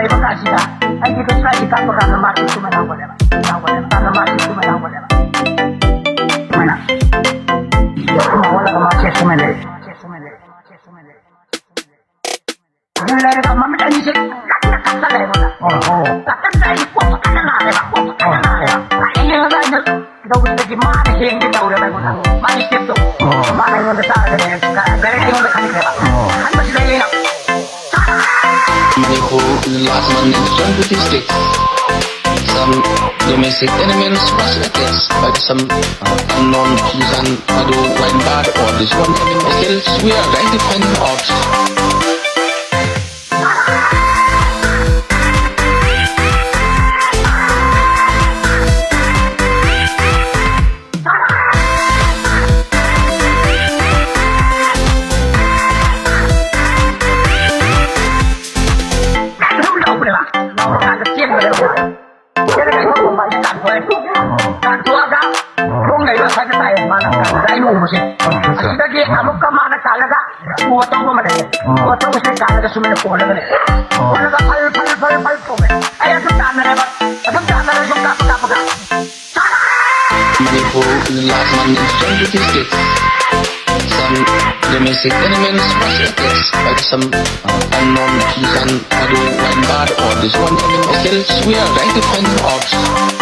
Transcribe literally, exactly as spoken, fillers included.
ꯀꯥꯟꯁꯤꯗ ꯑꯩꯒꯤ ꯐꯦꯁꯕꯨꯛꯁꯤ ꯀꯥꯞꯄ ꯀꯥꯟꯗ ꯃꯥꯁꯦ ꯁꯨꯃꯥꯏꯅ ꯍꯧꯒꯠꯂꯦꯕ, ꯍꯧꯒꯠꯂꯦꯕ, ꯀꯥꯟꯗ ꯃꯥꯁꯦ ꯁꯨꯃꯥꯏꯅ ꯍꯧꯒꯠꯂꯦꯕ, ꯁꯨꯃꯥꯏꯅ ꯁꯨꯝ ꯍꯧꯒꯠꯂꯒ ꯃꯥꯁꯦ ꯁꯨꯃꯥꯏꯅ ꯂꯩꯔꯦ, ꯁꯨꯃꯥꯏꯅ ꯂꯩꯔꯦ, ꯁꯨꯃꯥꯏꯅ ꯂꯩꯔꯦ꯫ ꯑꯗꯨ ꯂꯩꯔꯒ ꯃꯃꯤꯠ ꯑꯅꯤꯁꯦ ꯀꯟꯅ ꯀꯟꯅ ꯂꯩꯕꯗ, ꯑꯣ, ꯑꯣ꯫ ꯀꯟꯅ ꯑꯩ ꯀꯣꯛ ꯀꯟꯅ ꯅꯥꯔꯦꯕ, ꯀꯣꯛ ꯀꯟꯅ ꯅꯥꯔꯦꯕ꯫ ꯑꯩ ꯌꯦꯡꯉꯒ ꯑꯩꯅ ꯇꯧꯕꯁꯤꯗꯒꯤ ꯃꯥꯅ ꯍꯦꯟꯒꯦ ꯇꯧꯔꯦꯕ ꯑꯩꯉꯣꯟꯗ꯫ ꯃꯥꯒꯤ ꯁ꯭ꯇꯦꯞꯇꯣ꯫ ꯑꯣ꯫ ꯃꯥꯅ ꯑꯩꯉꯣꯟꯗ ꯆꯥꯔꯒꯅꯦ, direct ꯑꯩꯉꯣꯟꯗ ꯈꯟꯈ꯭ꯔꯦꯕ꯫ ꯑꯣ꯫ ꯈꯟꯕꯁꯤꯗ ꯑꯩꯅ Manipur in the last month in twenty twenty-six. Some domestic animals was attacked by some, uh, unknown Kisan Ado Wine Bar or this one animal kills. We are trying to find out. ꯂꯧꯔꯀꯥꯟꯗ ꯆꯦꯟꯕꯅꯦꯕ꯫ ꯆꯦꯜꯂꯒ ꯏꯁꯧ ꯈꯣꯡꯕ ꯍꯥꯏꯁꯦ ꯇꯥꯟꯊꯣꯛꯑꯦ꯫ ꯇꯥꯟꯊꯣꯛꯑꯒ ꯈꯣꯡ ꯂꯩꯕ ꯁ꯭ꯋꯥꯏꯗ ꯇꯥꯏꯌꯦ ꯃꯥꯅ ꯀꯥꯟꯗ ꯑꯩꯅ ꯎꯕꯁꯦ꯫ ꯑꯁꯤꯗꯒꯤ ꯑꯃꯨꯛꯀ ꯃꯥꯅ ꯀꯥꯜꯂꯒ ꯎ ꯑꯆꯧꯕ ꯑꯃ ꯂꯩꯌꯦ꯫ ꯎ ꯑꯆꯧꯕꯁꯦ ꯀꯥꯜꯂꯒ ꯁꯨꯃꯥꯏꯅ ꯀꯣꯜꯂꯒꯅꯦ꯫ ꯀꯣꯜꯂꯒ ꯐꯜ, ꯐꯜ, ꯐꯜ, ꯐꯜ ꯈꯣꯡꯉꯦ꯫ ꯑꯩ ꯑꯗꯨꯝ ꯇꯥꯟꯅꯔꯦꯕ꯫ ꯑꯗꯨꯝ ꯇꯥꯟꯅꯔꯦ ꯁꯨꯝ ꯀꯥꯞꯄ ꯀꯥꯞꯄꯒ꯫ Manipur in the last month in twenty twenty-six. Some domestic animals was attacked by some, uh, unknown Kisan Ado Wine Bar or this one animal kills. We are trying to find out.